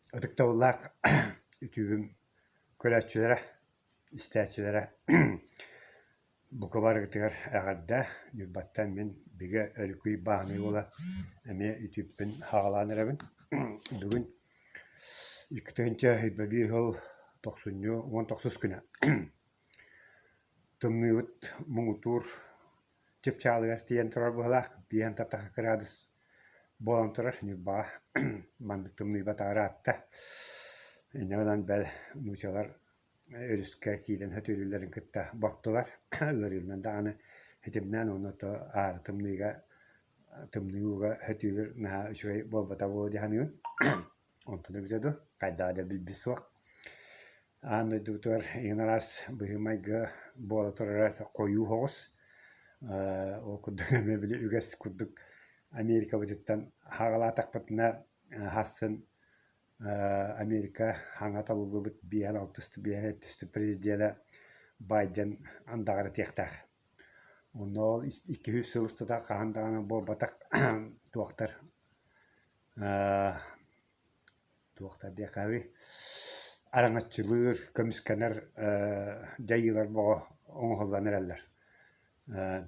Ытыктабыллаах үтүөбүм көрөөччүлэрэ, истээччилэрэ бука барыгытыгар эҕэрдэ! Ньурбаттан мин Бигэ Өрүкүй Бааһынай уола эмиэ үтүөппүн хаҕалаан эрэбин. Бүгүн 2021 сыл тохсунньу 19 күнэ. Тымныыбыт муҥутуур чыпчаалыгар тиийэн турар быһыылаах, биэһэн тахса кыраадыс буолан турар Ньурбаҕа маннык тымныйбата ыраатта. Инньэ гынан бэл нууччалар өрүскэ киирэн сөтүөлүүллэрин кытта бохтулар, ыарыынан даҕаны ситимнээн уонна то аара тымныыга тымныы ууга сөтүөлүүр наһаа үчүгэй буолбата буолуо дии саныыбын. Онтон эбитэ дуу, хайдаҕа да билбит суох. Аан дойдубутугар иҥин араас быһыы-майгы буола турара хойуу соҕус. Ол курдук эмиэ били үгэс курдук Америкабытыттан хаҕалаатахпытына хассын Америка хаҥа талыллыбыт биэһэн алтыс биэһэн сэттис президенэ Байден андаҕар этиэхтээх. Онно ол икки сыл устата хаһан даҕаны буолбатах туохтар туохтар диэххэ араҥаччылыыр, көмүскэнэр дьайыылар бөҕө оҥоһуллан эрэллэр.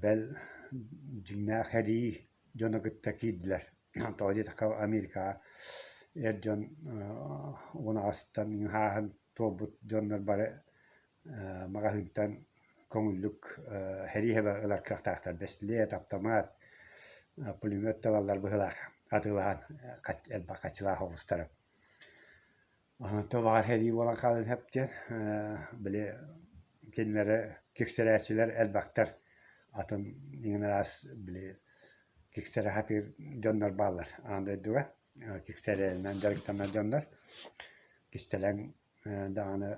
Бэл дьиҥнээх сэрии дьоно кытта киирдилэр. Тоҕо диэтэххэ Америкаҕа эр дьон 18-тан ыһааһын туолбут дьоннор бары маҕаһыынтан көҥүллүк сэрии сэбэ ылар кыахтаахтар. Бэстилиэт, аптамаат, пулемет да ылаллар быһыылаах атыылаһан элбэх хаччылаах оҕустара. Онтон баҕар сэрии буолан хаалан сөп диэн били кинилэри киксэрээччилэр элбэхтэр. Атын иҥин араас били киксэрэ сатыыр дьоннор бааллар аан дойдуга. Киксэрэринэн дьарыктанар дьоннор. Кистэлэҥ даҕаны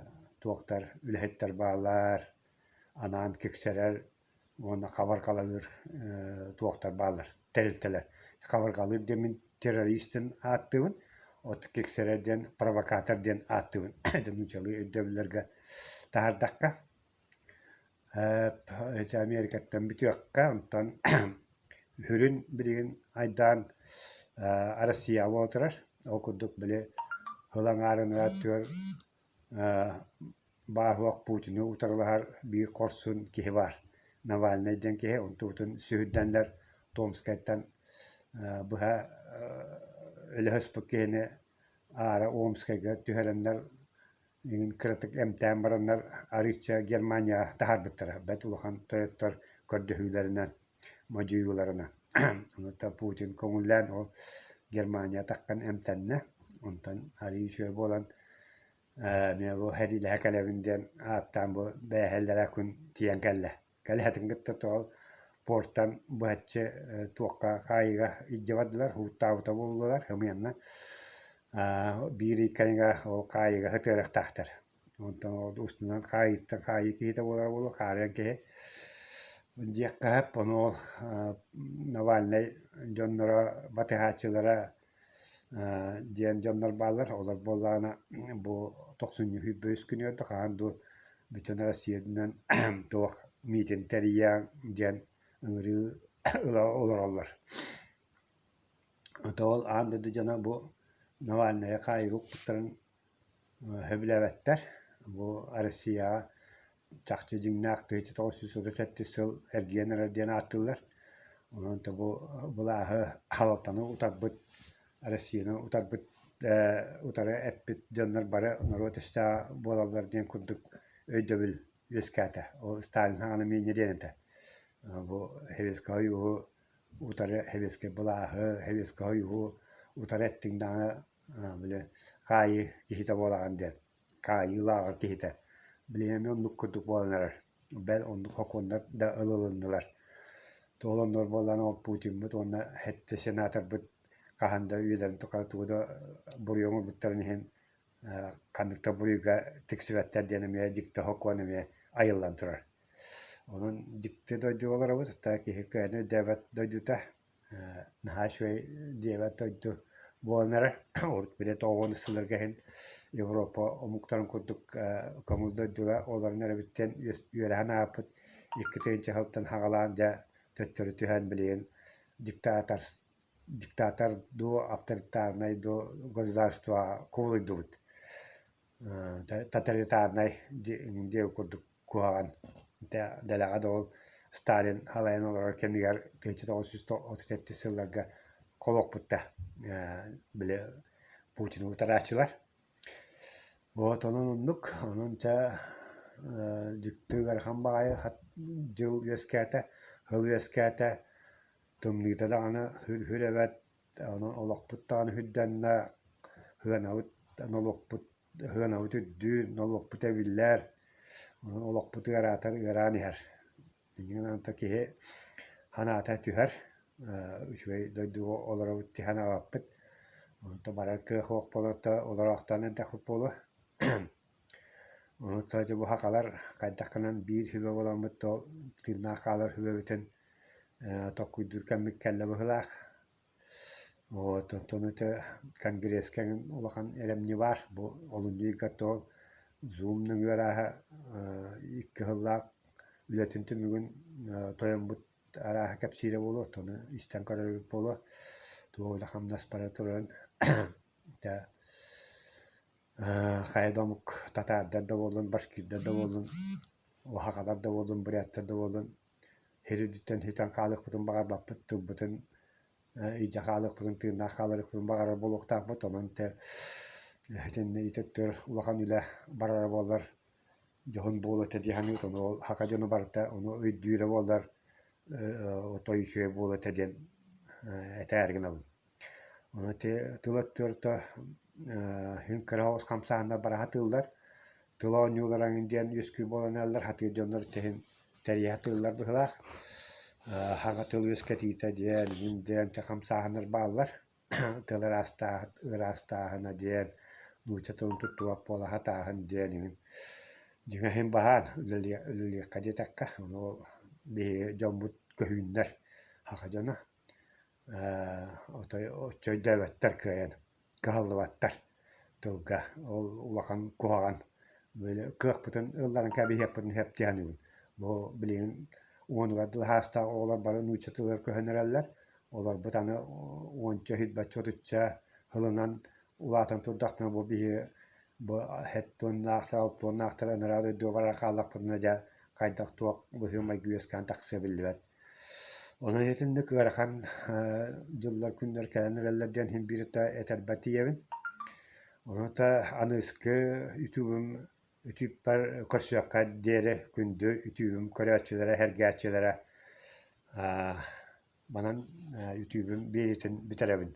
туохтар үлэһиттэр бааллар, анаан киксэрэр уонна хабарҕалыыр туохтар бааллар, тэрилтэлэр. Хабарҕалыыр диэн мин террорист диэн ааттыыбын, от киксэрэр диэн провокатор диэн ааттыыбын. Ити нууччалыы өйдөбүллэргэ таһаардахха. Ити Америкаттан бүтүөххэ, онтон сүрүн билигин айдаан Россия буола турар. Ол курдук били сыл аҥаарын аттыгар баар-суох Путины утарылаһар биир хорсун киһи баар. Навальнай диэн киһи онтубутун сүһүрдэннэр Томскайтан быһа өлөһөспүт киһини аара Омскайга түһэрэннэр Иҥин кыратык эмтээн бараннар арыычча Германияҕа таһаарбыттара, бэрт улахан тойоттор көрдөһүүлэринэн, модьуйууларынан. Онуоха Путин көҥүллээн ол Германия таххан эмтэннэ. Онтон арыый үчүгэй буолан ээ бу сэриилэһэ кэлэбин диэн ааттаан бу бээһэллэрэ күн тиийэн кэллэ. Кэлэһэтин кытта тоҕо портан быһаччы туохха хаайыыга илдьэ бардылар, ууттаабыта буоллулар, ымыйанна биир ый кэриҥэ ол хаайыыга сытыарыахтаахтар. Онтон ол устунан хаайыыттан хаайыы киһитэ буолара буолуо, хаарыан киһи диэххэ сөп. Ону ол Навальнай дьонноро, батыһааччылара диэн дьоннор бааллар. Олор буоллаҕына бу тохсунньу сүүрбэ үс күнүгэр да хаһан дуу бүтүн Россиянан туох миитин тэрийиэҥ диэн ыҥырыы ыла олороллор. Ото ол аан дойду дьоно бу Навальнайы хаайыыга укпуттарын сөбүлээбэттэр. Бу Россияҕа чахчы дьиҥнээх 1937 сыл эргийэн эрэр диэн ааттыыллар. Онон бу былааһы халалтаны утарбыт, Россияны утарбыт утары эппит дьоннор бары норуот өстөөҕө буолаллар диэн курдук өйдөбүл үөскээтэ. Ол Сталин саҕана эмиэ диэн этэ. Бу Советскай Союһу утары Советскай былааһы, Советскай Союһу утары эттиҥ даҕаны били хаайыы киһитэ буолаҕын диэн, хаайыы лааҕыр киһитэ. Билигин эмиэ оннук курдук буолан эрэр. Бэл оннук сокуоннар да ылылыннылар. Туол оннугар буоллаҕына ол Путиммыт уонна сэттэ сенаторбыт хаһан да үйэлэрин тухары тугу да буруйу оҥорбуттарын иһин ханнык да буруйга тиксибэттэр диэн эмиэ дьикти сокуон эмиэ айыллан турар. Онон дьикти дойдуга олоробут, киһи кыайан өйдөөбөт дойдута. Наһаа үчүгэй дьиэбэт дойду буолан эрэр. Урут били тоҕус сылларга иһин Европа омуктарын курдук көҥүл дойдуга олорон эрэбиттэн үөрэһэн ааспыт 2000 сылтан саҕалаан дьэ төттөрү түһэн билигин диктатор. диктатор дуу, авторитарнай дуу государство кубулуйдубут. Тоталитарнай диэ курдук куһаҕан. Дэлэҕэ да ол Сталин халайан олорор кэмигэр 1937 сылларга холуохпут да били Путины утарааччылар. Вот онон оннук, онон чэ дьикти ыарахан баҕайы дьыл үөскээтэ, сыл үөскээтэ, тымныыта даҕаны сүр эбэт, онон олохпут даҕаны сүрдэннэ, сыанабыт, нолуокпут сыанабыт үрдүүр, нолуокпут эбиллэр, онон олохпут ыараатар ыараан иһэр. Инньэ гынан киһи санаата түһэр, үчүгэй дойдуга олоробут дии санаабаппыт. Онтон барар кыах суох буолан олороохтоон эрдэхпит буолуо. Онтон дьэ бу сахалар хайдах гынан биир сүбэ буоламмыт то тыыннаах хаалар сүбэбитин толкуйдуур кэммит кэллэ быһыылаах. Вот онтон ити конгресска улахан эрэмньи баар. Бу олунньу ыйга то Zoom нөҥүө арааһа икки сыллаах үлэтин түмүгүн тойоммут арааһа кэпсиирэ буолуо, оттону истэн көрөр эбит буолуо. Туох үлэ-хамнас бара турарын дьэ хайа да омук татаардар да буоллун, башкирдар да буоллун, сахалар да буоллун, буряттар да буоллун сир үрдүттэн сүтэн хаалыахпытын баҕарбаппыт, тылбытын илдьэ хаалыахпытын, тыыннаах хааларыахпытын баҕарар буолуохтаахпыт. Онон тэ итиннэ ититтэр улахан үлэ барара буоллар дьоһун буолуо этэ дии саныыбыт. Ону ол саха дьоно барыта ону өйдүүрэ буоллар отой үчүгэй буолуо этэ диэн этээри гынабын. Ону ити тыл өттүгэр син кыра оҕус хамсааһыннар бара сатыыллар. Тыл оонньуулара эҥин диэн үөскүүр буолан эрэллэр. Сатыыр дьоннор иһин тэрийэ сатыыллар быһыылаах. Саҥа тыл үөскэтиитэ диэн, иҥин диэн хамсааһыннар бааллар. Тыл ыраастааһына диэн, нуучча тылын туттубат буола сатааһын диэн иҥин. Дьиҥэ иһин баһаан үлэлиэххэ диэтэххэ, ону биһиги дьоммут көһүүннэр саха дьоно отой оччо өйдөөбөттөр кыайан, кыһаллыбаттар тылга. Ол улахан куһаҕан били кыахпытын ылларан кэбиһиэхпитин сөп дии саныыбын. Бу билигин уонугар дылы саастаах оҕолор бары нуучча тылыгар көһөн эрэллэр. Олорбут аны уонча, сүүрбэччэ, отучча сылынан улаатан турдахпына бу биһи бу хэт туоннаахтар, алтуоннаахтар анараа дойдуга баран хааллахпытына дьэ хайдах туох быһыы-майгы үөскээн тахсыа биллибэт. Онон итинник ыарахан дьыллар күннэр кэлэн эрэллэр диэн иһин биир да этэрбэр тиийэбин. Онуота аныгыскы үтүгүм үтүппэр көрсүөххэ диэри күндү үтүгүм көрөөччүлэрэ, сэргээччилэрэ манан үтүгүм биэриитин бүтэрэбин.